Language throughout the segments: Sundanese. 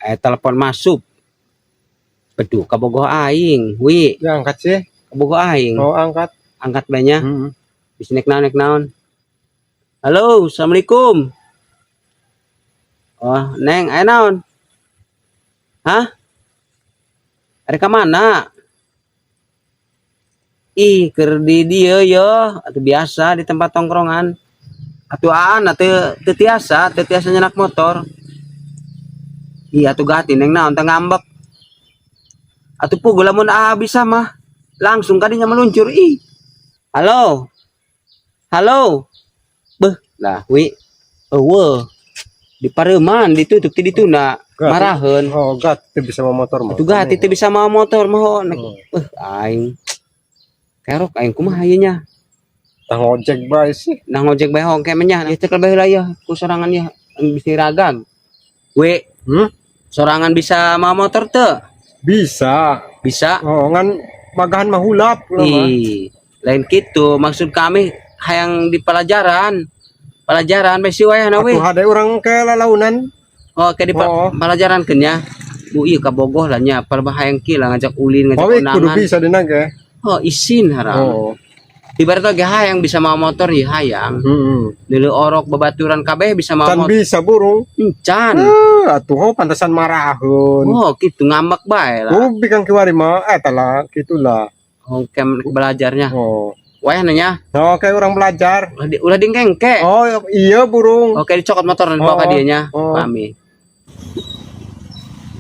Telepon masuk. Beduh, kabogoh aing, wi. Ya, angkat sih. Kabogoh aing. Oh, angkat. Angkat banyak. Hmm. Bisa nek naon, nek naon. Halo, assalamualaikum. Oh, Neng, aya naon? Hah? Ada ke mana? Ih, keur di dieu yo, atuh biasa di tempat tongkrongan. Atuh aan atuh teu tiasa nyenak motor. Iya, atuh gati, Neng, naon teh ngambek. Atuh puguh lamun ah bisa mah langsung kadinya meluncur ih. Halo. Halo. Beuh, lah wi. Eueuh. Di pareuman ditutup ti dituna Gak, maraheun. Oh, gat, teu bisa mawa motor mah. Atuh gati teu bisa mawa motor mah oh. Nek Oh. beuh aing. Kerok aing kumaha ieu nya? Tah, ngojek bae sih. Nah, ngojek bae hongke mah nya. Ieu cekel bae heula ya ku sorangan ya bisa ragang. We, sorangan bisa mawa motor teu? Bisa. Bisa. Oh, ngan magahan mah hulap lah mah. Ih, lain gitu. Maksud kami hayang di pelajaran. Pelajaran besi wayahna we. Atuh hade urang ke lalaunan. Oh, kayak di pelajaran nya. Bu, iya kabogoh lah nya, palebah hayang ki lah ngajak ulin, ngajak Bawe kudu undangan. Bisa dina ge. Oh, isin haram. Oh. Ibarat ge hayang bisa mawa motor ya hayang. Heeh. Dulu orok babaturan kabeh bisa mawa Can motor. bisa burung. Encan. Eh, atuh oh, pantesan maraheun. Oh, gitu ngambek bae lah. Oh, bikang kiwari mah eta lah, gitulah. Oh, kem belajarnya. Oh. Wayah nanya, Oh, kayak orang belajar. ulah dingkengke. Oh, iya burung. Oke, dicokot motor dibawa ka Oh, dieu nya. oh. Kami.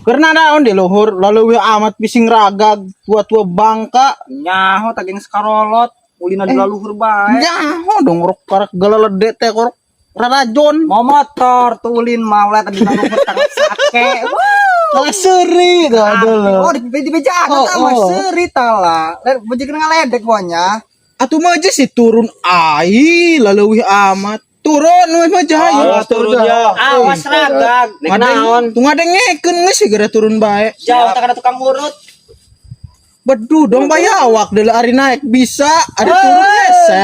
Karena naon di luhur lalu amat bising ragag tua-tua bangka. Nyaho taging sekarolot ulina di laluhur bae. Nyaho dong rok karak galalede teh korok rarajon. Mau motor tulin mah ulah tadi laluhur tang sake. Kalah seuri dah dulu. Oh, di bejaan Oh, tah mah oh. seuri tala. Lain bejekeun ngaledek pokoknya. Atuh mah aja sih turun ai laleuwih amat. Turun we mah ayo. Awas turun ya. Awas ragag. Nek naon? Tuh ngadengekeun geus sih gara turun bae. Jauh tak ada tukang urut. Beduh dong bayawak deuleu ari naik bisa ada turun hese.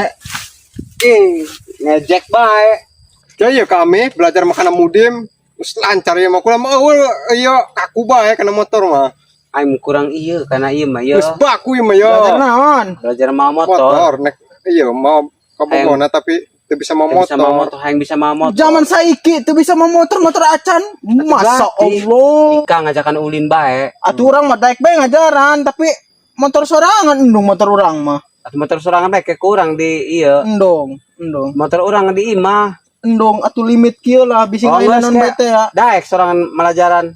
Ih, ngejek bae. Ya iya kami belajar makanan mudim. Terus lancar ya mah kula mah eueuh iya kaku bae kana motor mah. Aing kurang iya karena iya mah ya. Geus baku ieu mah ya. Belajar naon? Belajar mawa motor. Motor nek iya mau kabogona tapi teu bisa mawa Teu bisa mawa motor. motor, hayang bisa mawa motor. Zaman saiki teu bisa mawa motor motor acan. Masa Berarti. Allah. Ika ngajakan ulin bae. Atuh urang mah daek bae ngajaran tapi motor sorangan endong motor urang mah. Atuh motor sorangan bae kayak kurang di iya. Endong, endong. Motor urang di imah. Endong atuh limit kieu lah bisi Oh, lain geus non kayak- bete ya. Daek sorangan melajaran.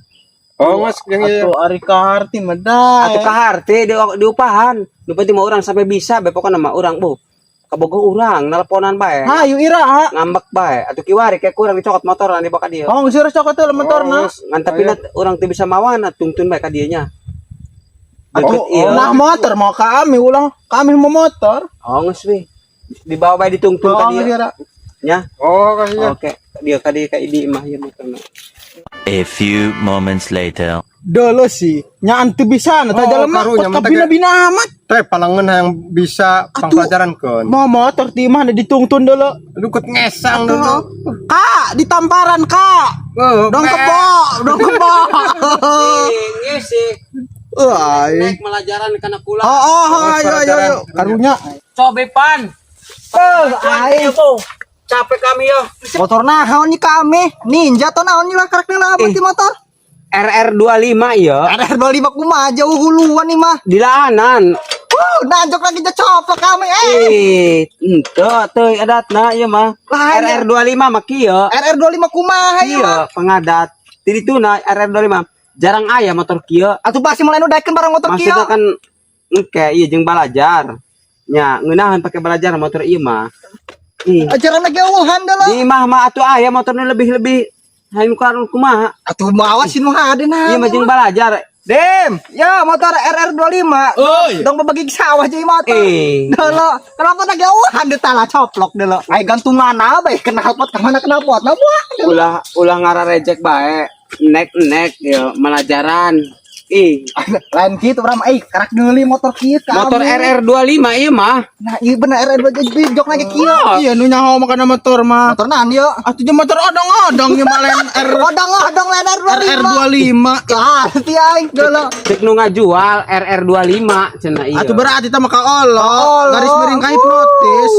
Oh, geus yang iya. Atuh ari kaharti mah daek. Atuh kaharti di upahan. Nu penting mah urang sampai bisa bae pokona mah urang bu. Kabogoh urang nelponan bae. Hayu ira. Ngambek bae. Atuh kiwari kayak kurang dicokot motor dibawa ka dieu. Oh, geus cokot teh motorna. Oh, geus. Ngan tapi na urang teu bisa mawana tungtun bae ka dieu nya. Deket Atuh ieu. nah motor mau kami ulang kami mau motor. Oh, geus we. Dibawa bae ditungtun ka Oh, dieu. geus ira. Nya. Oh, kasih ya. Oke, dia ka dieu ka di imah ieu motorna. A few moments later. Dulu sih, nyaan teu bisa na Oh, tah jelema karunya, kot mentek- kabina-bina amat. Teh palangan yang bisa Atuh. pangpelajarankeun. Mau motor ti imah ditungtun dulu. Lu kot ngesang dulu. Kak, ditamparan kak. Oh, Dong kebo, dong kebo. Ih, sih. Wah. Naik melajaran kana kula. Oh, ayo ayo ayo. Karunya. Coba pan. Eh, aing Capek kami yo. motor naon nih kami? Ninja atau naon nih lah karakter lah apa Eh. ti motor? RR25 ya. RR25 kumaha jauh huluan nih mah. Di lahanan. Wuh, nanjok lagi coplok kami eh. Eh, ente teu adatna ieu mah. Lain ya. RR25 mah kieu. RR25 kumaha ieu mah? Iya, pengadat. Di ditu na RR25 jarang aya motor kieu. Atuh pasti mulai nu daekeun barang motor kieu. Maksudnya kan engke iya jeung balajar. Nya, ngeunaheun pake balajar motor ieu mah. Ih, Ajaran lagi eueuhan dah lah. di imah mah atuh aya motornya lebih-lebih hayang nu kumaha. Atuh mau awasin nu hade nah. Ieu mah jeung balajar. Dem, ya motor RR25. Oi. Dong bebagi sawah jadi motor. Eh. Dulu, kenapa tak jauhan di talah coplok dulu. Ay gantungan apa ya knalpot kemana knalpot nah buah. Ulah ulah ngararejek bae. Nek nek ya melajaran. Ih, Lain kitu Bram, eh karak ngeuli motor kieu ka motor ami. RR25 ieu mah. Nah, iya bener RR 25 jok lagi kieu. Iya nu nyaho makana motor mah. Motor naon ieu? Atuh jeung motor odong-odong ieu mah lain R Odong-odong lain R25. RR25. Ah, ti aing dulu. Cek nu ngajual RR25 cenah ieu. Atuh berarti tah maka olo, Olo. garis miring ka hipnotis.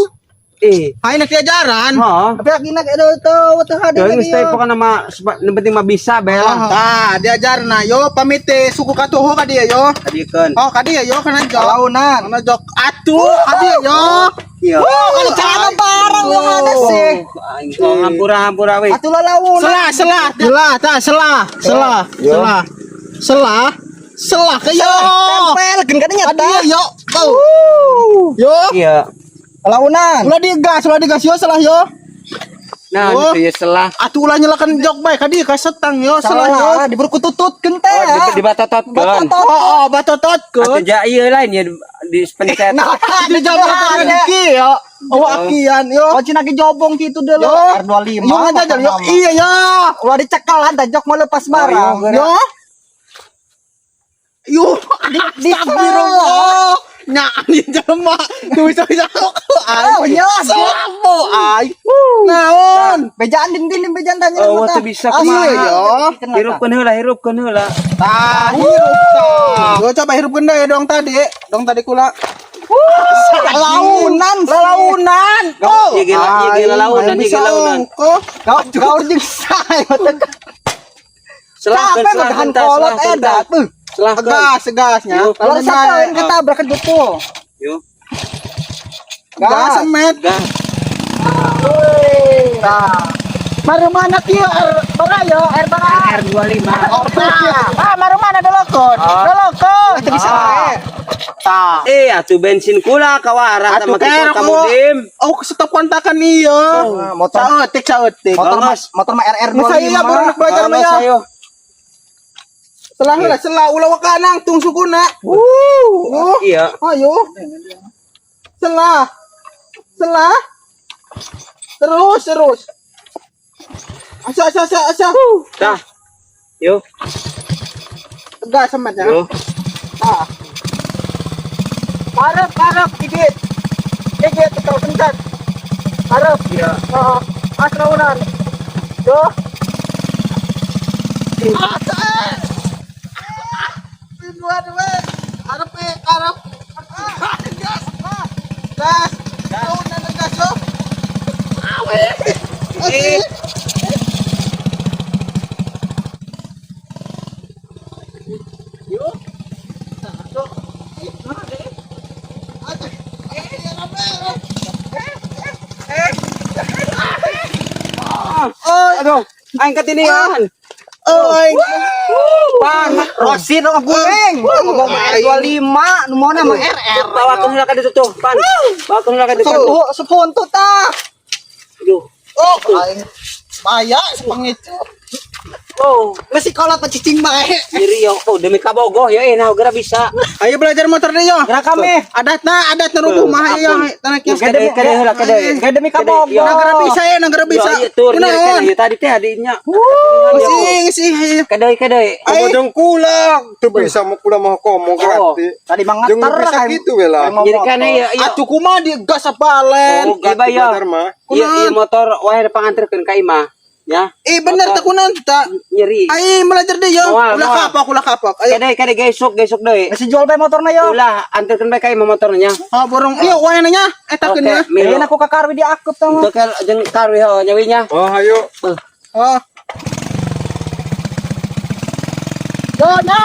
Eh, Hayu nek diajaran. oh. Tapi akhirnya kayak tuh tuh ada Deui lagi. geus teh pokona mah nu penting mah bisa bae lah. Tah, diajarna yo pamit teh suku katuhu ka dieu yo. Tadikeun. Oh, ka dieu yo kana jok. Launan. Kana jok atuh ka dieu yo. Iya. Oh, kalau celana barang yang ada sih. Aing kok ngampura-ngampura we. Atuh lalaunan. Selah, selah, selah, tah, selah, selah, selah. Selah, selah ke yo. Tempel gen kadinya Ka dieu tah. yo. Tuh. Yo. Iya. Launan. Ulah digas yo, selah yo. Nah, Oh. itu ya selah. Atuh ulah nyelakan jok bae ka dieu ka setang yo, selah yo. Salah, diberkutututkeun teh. Oh, di dibatototkeun. Batotot. Oh, oh, Atuh batototkeun. ja ieu lain ya di pencet. Nah, Di jabatan ki yo. Oh, akian yo. Kunci lagi jobong gitu dulu. Yo. R25. Yo ngajajal yo. Iya yo. Ulah dicekalan tah jok mau lepas barang. Yo. Yo, Di astagfirullah. Nya ini jelema. Tuh bisa bisa. Oh, nya. Selapo ai. Naon? Bejaan din din bejaan tanya. Oh, teu bisa kumaha. Iya yo. Hirupkeun heula, hirupkeun heula. Tah, hirup tah. Yo coba hirupkeun deui dong tadi. Dong tadi kula. Launan. Lalaunan. Oh. Ieu ge ieu ge lalaunan, ieu ge lalaunan. Kok Kau kau jeung saya teh. Selahkeun, Capek selahkeun megahan tah, kolot selahkeun tah. edat. Beuh. Selahkeun. gas gasnya. Yo. Kalau satuin ketabrakan betul. Yo. Gas met. Gas. Nah. Baru mana kieu air bara yo, air bara. R25. Ah, maru mana delokon? Delokon. Itu bisa wae. Tah. Eh, atuh bensin kula kawarah Atuh sama kitu kerok kamu dim. Oh, stop kontakan iya. Motor. Saeutik saeutik. Motor mah Bagus. motor mah RR 25. Masa iya baru nak belajar mah ya. Ayo. Selah lah, selah ulah wakanang tung sukuna. Wuh. Iya. Ayo. Selah. Selah. Terus terus. Asa asa asa asa. Tah. Yo. Tegas semetnya. Yo. Ah. Arep arep gigit. Gigit atau pencet. Arep. Iya. Oh, asraunan. Yo. Asa. Dua dua. Arep eh arep. Ah, gas. Gas. Launan gas yo. Awe. Eh. Yo. Yo. Ih, mana deh? Aduh. Eh, arep, arep. Oh, aduh. Aing katinian. Oh, aing. Pan. Rosin dong guling. Ngomong R25, nu mau nama RR. Bawa ke heula ka ditu tuh, Pan. Bawa ke heula ka ditu. Sepu sepuntu tah. Aduh. Oh, aing. Maya sepengicu. Oh, Mesti kolot pecicing bae. nyeri yo. Oh, demi kabogoh ya eh nah geura bisa. Ayo belajar motor deh yo. Gerak kami. Adatna, adatna rubuh mah ayo tanah kieu. Kade kade heula kade. Gak demi kabogoh. Yo. Nagara bisa ya, nagara bisa. Yo, iya, tur nyeri Kunaon? kene. Tadi teh adinya. Sing sing ayo. Kade kade. Komo jeung kula, teu bisa mau kula mah komo gratis. Tadi mah Jeung ngeter bisa gitu we lah. Jadi kan iya iya. Atuh kumaha di gas balen. Oh, iya, Gratis iya. belajar mah. Iya, iya motor wae panganterkeun ka imah. Ya. Eh bener tak kunaon tak. Nyeri. Ayo belajar deh yo. Moal, Ulah moal. kapok, ulah kapok. Ayo. Kade kade gesuk gesuk deui. Mesti jual bae motorna yo. Ulah anterkeun bae ka imah motornya. Oh, borong. Iya, wae nanya. Eta Oke, keun ya. milu. Ini aku ka karwi diakup tah mah. Untuk jeung karwi ho nyawinya. Oh, ayo. Oh. Yo nya.